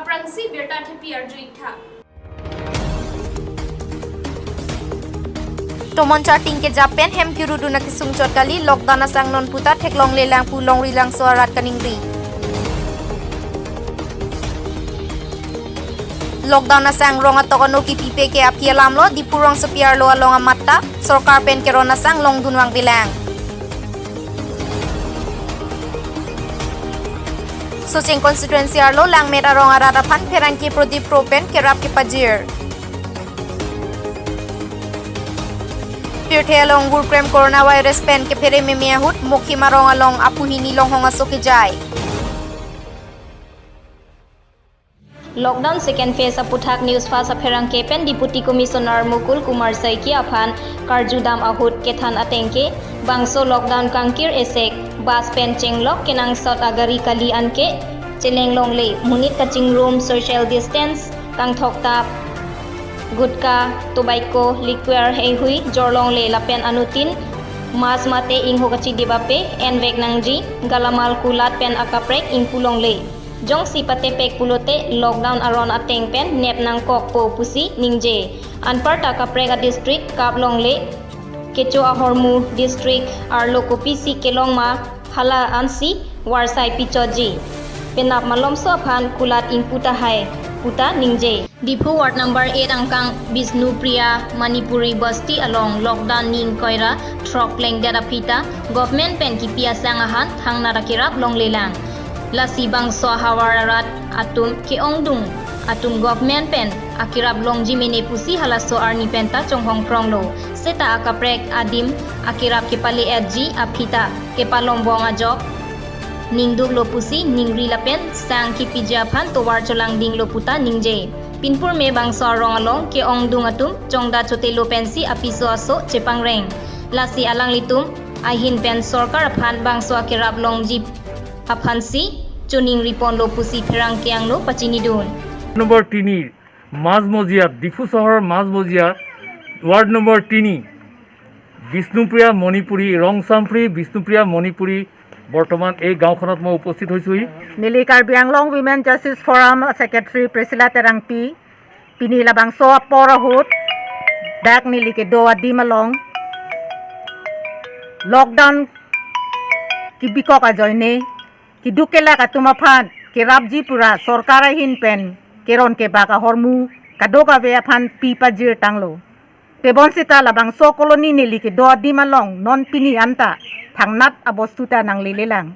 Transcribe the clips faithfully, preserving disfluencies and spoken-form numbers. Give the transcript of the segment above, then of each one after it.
Aphrangsi birta thepi arju-ik tha. Tomon charting kejap pen hem kerudun akesung chot kali, lockdown asang non puta theklonglelang pu Longrelangso arat kaningri. Lockdown asang rong atok ano kipipe ke aphi alamlo, Diphu rongsopi arlo along amatta, sorkar pen keron asang longdun vangvelang. Socheng constituency arlo langmet arong arat aphan pherangke Prodip Kro pen kerap kepajir. Pirthe along vurkrem coronavirus pen kephere meme ahut, Mukhim arong along apuhini longhong aso kejai. Lockdown second phase aputhak News Fast apherangke pen Deputy Commissioner Mukul Kumar Saiki aphan karjudam ahut kethan ateng ke, bangso lockdown kangkir esek, bus pen chenglok kenangsot agari kali anke cheleng longle, monit kachingrum, social distance, kangthok tap, gutka, tobacco, liquor, heihui jorlongle lapen anuttin mask mate ingho kachidip ape envek nangji, galamal kulat pen akaprek ingpu longle. Jongsi patepek pulote lockdown aron ateng pen nep nangkokpo pusi ningje. Anparta kaprek a-district kap longle, kecho ahormu district arlo kopisi kelong ma hala ansi varsai pichotji. Penap malomso aphan kulat ingpu tahai puta ningje. Diphu ward number eight angkang Bishnupriya Manipuri Basti along lockdown ning koira throk plengdet aphi ta government pen kipi asang ahan thangnat akerap longlelang. Lasi bangso ahavar arat atum ke-ongdung atum government pen akerap longji mene pusi halaso arni pen ta chonghong pronglo. Seta akaprek adim akerap kepale-etji aphi ta kepalombong ajok ningduklo pusi ningri lapen sang kipiji aphan tovar cholangdinglo puta ningje. Pinpur me bangso arong along ke-ongdung atum chongda chotelo pensi apiso aso chepangreng. Lasi alanglitum ahin pen sorkar aphan bangso akerap longji aphansi choningri ponlo pusi pherangke angno pachinidun. Number tini, Mazmozia, Diphu sohor Mazmozia, ward number tini, Bishnupriya Manipuri, Rongsampri Bishnupriya Manipuri, বৰ্তমান এই গাঁওখনত মই উপস্থিত হৈছোহি। Neli Karbi Anglong Women Justice Forum Secretary Priscilla Terangpi, pini labangso apor ahut dak neli kedo adim along lockdown kebikok ajoine keduk kelak atum aphan kerapji pura sorkar ahin pen keron kebak ahormu kadokave aphan pi pajir tanglo. Tebonsita labangso colony neli kedo adim along non pini anta thangnat abostu ta nanglelelang.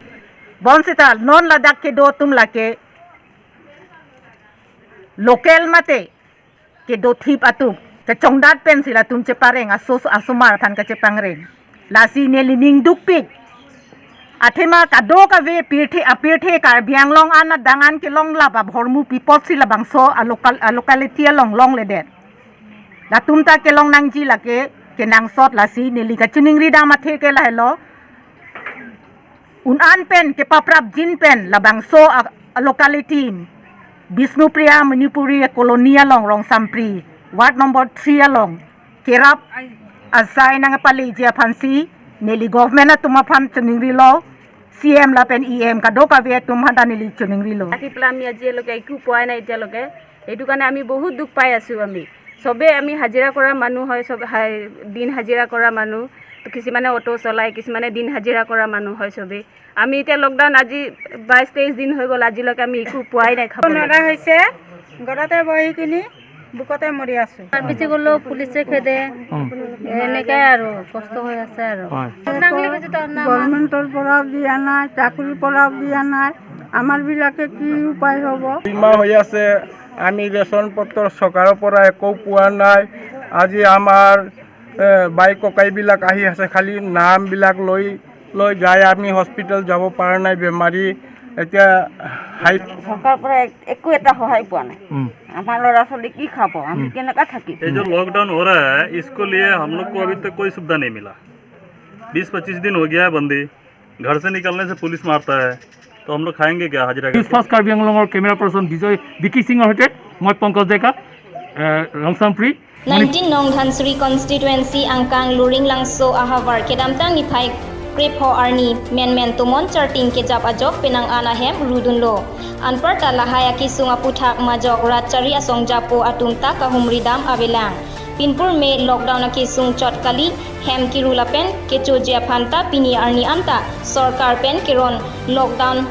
Bonsita non ladak kedo atum lake local mate kedo thip atum kechongdat pensi latum chepareng aso asomar aphan kachepangreng. Lasi neli ning dukpik. Athema kadokave pirthe apirthe Karbi Anglong an adang an kelong lap ahormu pi apotsi labangso a-local, a-locality along longledet. Latum ta kelong nangji lake kenangsot lasi neli kachiningri dam athe ke lahelo. Un-an pen kepaprapjin pen labangso a, a-locality Bishnupriya Manipuri colony along Rongsampri ward number three along kerap asai nangpaleji aphansi neli government atum aphan choningrilo, C M lapen E M kadokave atum aphan ta neli choningrilo. আহি পেলাই আমি আজি এতিয়ালৈকে একো পোৱাই নাই এতিয়ালৈকে। এইটো কাৰণে আমি বহুত দুখ পাই আছোঁ আমি। চবেই আমি হাজিৰা কৰা মানুহ হয়, চব হাই-, দিন হাজিৰা কৰা মানুহ। কিছুমানে অটো চলায়, কিছুমানে দিন হাজিৰা কৰা মানুহ হয় চবেই। আমি এতিয়া লকডাউন আজি বাইছ তেইছ দিন হৈ গ'ল, আজিলৈকে আমি একো পোৱাই নাই, খাব নাই। নোৱাৰা হৈছে, ঘৰতে বহি কিনি ভোকতে মৰি আছোঁ। ছাৰ্ভিচিং গ'লেও পুলিচে খেদে। উম। এনেকাই আৰু কষ্ট হৈ আছে আৰু। হয়। গভৰ্ণমেণ্টৰ পৰাও দিয়া নাই, চাকৰিৰ পৰাও দিয়া নাই, আমাৰবিলাকে কি উপায় হ'ব? দুই মাহ হৈ আছে, আমি ৰেচন পত্ৰ চৰকাৰৰ পৰা একো পোৱা নাই। আজি আমাৰ, এ, বাই ককাইবিলাক আহি আছে, খালি নামবিলাক লৈ, লৈ যায়। আমি হস্পিটেল যাব পৰা নাই, বেমাৰী। এতিয়া হাই- চৰকাৰৰ পৰা এক-, একো এটা সহায় পোৱা নাই। উম। আমাৰ ল'ৰা ছোৱালী কি খাব? আমি উম। কেনেকা থাকিম? ये जो लॉकडाउन हो रहा है, इसको लिए हम लोग को अभी तक कोई सुविधा नहीं मिला। बीस पच्चीस दिन हो गया है बंदी, घर से निकलने से पुलिस मारता है, तो हम लोग खाएंगे क्या हाजिरा নিউজ करके? ফাষ্ট কাৰ্বি আংলঙৰ কেমেৰা পাৰ্চন বিজয় বিকি সিঙৰ সৈতে মই পংকজ ডেকা, এ, ৰংচাম্প্ৰি। নাইনটিন নং ধানচুৰী কনষ্টিটুৱেঞ্চি আংকাং লুৰিং লাংচ' আহাভাৰ কেডামতাং নিফাই Krepho arni menmen tomon charting kejap ajok penang an ahem rudunlo. Anparta lahai akesung aputhak majok rat chari asong japo atum ta kahumridam avelang. Pinpur me lockdown akesung chot kali, hem kiru lapen kechoji aphan ta pini arni anta sorkar pen keron lockdown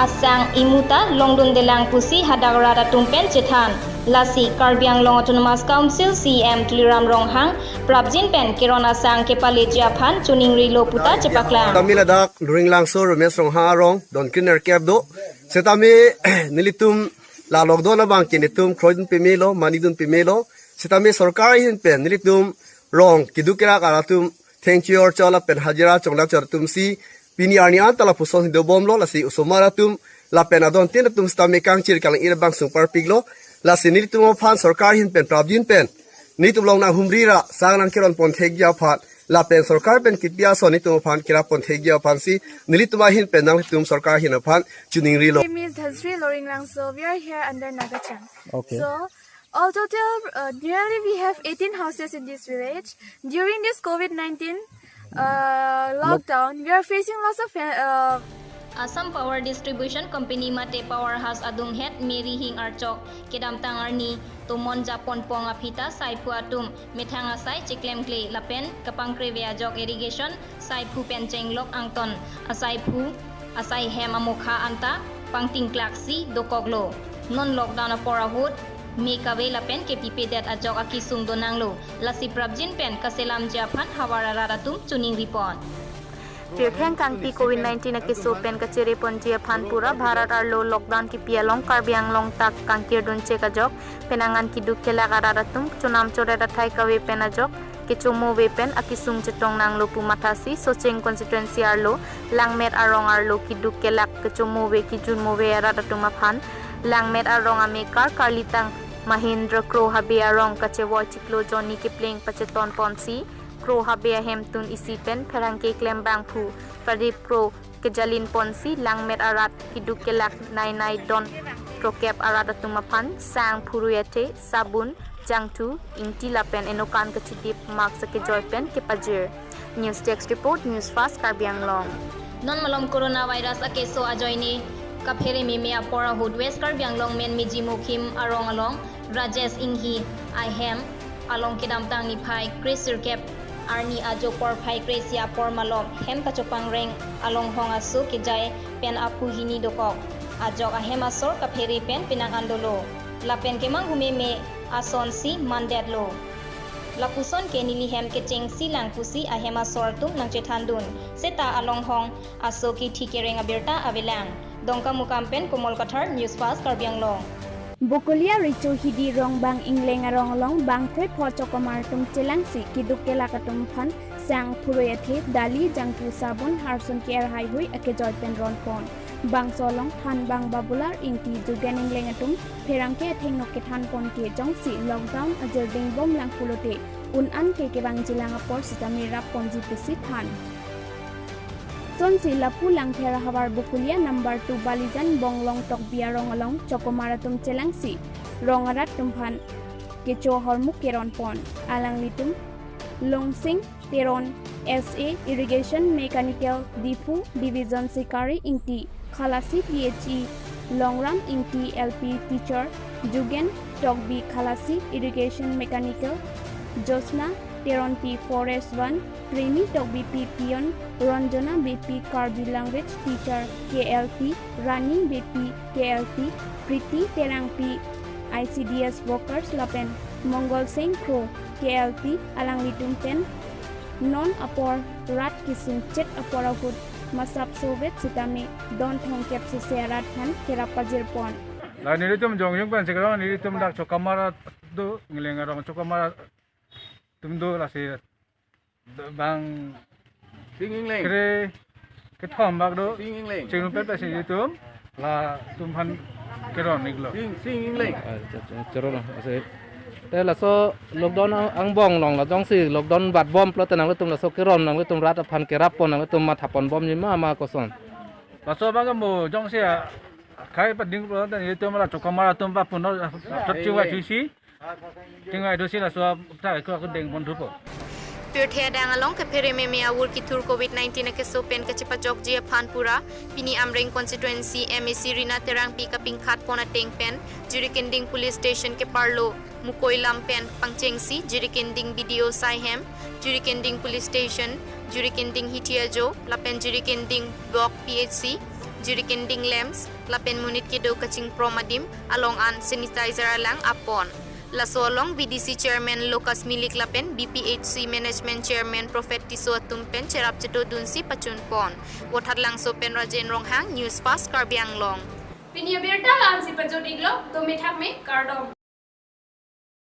asang imu ta longdundelang pusi hadak rat atum pen chethan. Lasi Karbi Anglong Autonomous Council C E M Tuliram Ronghang prapjin pen keron asang kepaleji aphan choningrilo puta chepaklang. Tame ladak Luringlangso Romesh Ronghang arong don kiner kep do. Setame nelitum la lockdown abang ke netum kroidun pemelo, manidun pemelo. Setame sorkar ahin pen nelitum rong keduk kelak arat atum thengchior chot lapen hajira chonglak chot atum si pini arni anta lapuson si dobomlo, lasi osomar atum lapen adontin atum setame kangchir kalang-ir abang sungparpiklo. Lasi nelitum aphan sorkar ahin pen prapjin pen nelitum along nanghumri ra sang nangkeron pon thekji aphan lapen sorkar pen kipi ason nelitum aphan kerap pon thekji aphan si nelitum ahin pen nanglitum sorkar ahin aphan choningrilo. My name is Dhansri Loringlangso. We are here under Nagachang. Okay. So, all total, uh, nearly we have eighteen houses in this village. During this COVID nineteen, uh, lockdown, we are facing lots of, uh, Assam Power Distribution Company mate power house adunghet Mary Hing Archok kedamtang arni tomon japonpong aphi ta saiphu atum methang asai cheklemkle lapen kapangkreve ajok irrigation saiphu pen chenglok angton asaiphu asai hem amokha anta pangtingklak si dokoklo. Non lockdown apor ahut me kave lapen kepipedet ajok akesung donanglo. Lasi prapjin pen kaselamji aphan havar arat atum choningripon. Pirkheng kangpi COVID nineteen akeso pen kachereponji aphan pura Bharat arlo lockdown kipi along Karbi Anglong ta kangkirdun chek ajok penang an keduk kelak arat atum chonam choret athai kave pen ajok kechomove pen akesung chetong nanglo pu mathasi Socheng constituency arlo Langmet arong arlo keduk kelak kechomove kejunmove arat atum aphan Langmet arong amekar Karlitang Mahindra Kro Habe arong kachevoi chiklo Johnny Kipling pacheton ponsi Kro Habe ahemtun isi pen pherangke klembangphu Pradip Kro kejalin ponsi Langmet arat keduk kelak nai nai don krokep arat atum aphan sang phurui athe sabun jangthu ingti lapen enokan kachidip mask akejoi pen kepajir. News Desk Report, News Fast Karbi Anglong. Non malom coronavirus akeso ajoine kaphere meme apor ahut West Karbi Anglong Menmeji Mukhim arong along Rajesh Inghi ahem along kedamtang niphai kresirkep arni ajo porphai kresi apor malom hem kachopangreng along hong aso kejai pen aphu hini dokok ajok ahem asor kaphere pen penang an dolo lapen kemanghu meme asonsi mandetlo. Lapuson ke neli hem kechengsi lang pusi ahem asor atum nangchethandun. Seta along hong aso kithi kereng abirta avelang. Dongkamukam pen Komol Kathar, News Fast Karbi Anglong. Bokolia Recho Hidi Rongbang Ingleng arong along bang krepho chokomar atum chelangsi keduk kelak atum aphan sang phurui athe dali jangthu sabun harsun ke-er haihui akejoi pen ronpon. Bangso along thanbang Babular Ingti Jugen Ingleng atum pherangke athengno kethanpon ke jongsi lockdown ajirding bomlang pulote un-an ke kevangjilang apor sitame rapponji pusi than. Sonsi lapu Langpher ahavar Bokolia number two Balijan Bonglong Tokbi arong along chokomar atum chelangsi rong arat atum aphan kecho ahormu keronpon. Alanglitum Longsing Teron S A Irrigation Mechanical Diphu Division Sikari Ingti Khalasi P H E Longram Ingti L P teacher Jugen Tokbi Khalasi Irrigation Mechanical Josna Teronpi Forest one Premi Tokbipi Peon Ronjona Beypi Karbi Language Teacher K L T Rani Beypi K L T Priti Terangpi I C D S Workers lapen Mongol Singh Kro K L T alanglitum pen non apor rat kesung chet apor ahut masap sovet sitame don thongkep sese arat aphan kerap pajirpon. La nelitum jongjung pen sekarang nelitum dak chokomar do ngeleng arong chokomar atum do lasi bang Sing Ingleng. Kre kethom bak do. Sing Ingleng. Chingrum pet pesi itum latum aphan keron iklo. Sing, Sing Ingleng. Ah, che-, che-, choro lo, ase. Te laso lockdown ang-, angbong along la jongsi lockdown vatbom pulote nangtum laso keron nangtum rat aphan kerappon nangtum mathaponbomji ma ma koson. Laso bang mo jongsi akhai pading pulote itum la chokomar atum aphan puno chot chingvai thusi. Chingvai thusi laso ta ko ko dengpon thupo. Pirthe adang along kephere meme avur kethur Covid nineteen akeso pen kachepajokji aphan pura pini Amreng constituency MAC Rina Terangpi kapingkhat pon ateng pen Jirikinding Police Station keparlo Mukoi lam pen pangchengsi Jirikinding BDO Saihem, Jirikinding Police Station, Jirikinding Hithi Ajo lapen Jirikinding Block PHC, Jirikinding LAMPS lapen monit kedo kachingprom adim along an sanitizer alang apon. Laso along VDC Chairman Lucas Milik lapen BPHC Management Chairman Prophet Tisso atum pen cherap chetodunsi pachunpon. Vothatlangso pen Rajen Ronghang, News Fast Karbi Anglong. Pini abirta la-ansi pajut-iklo, dome thakme, kardom.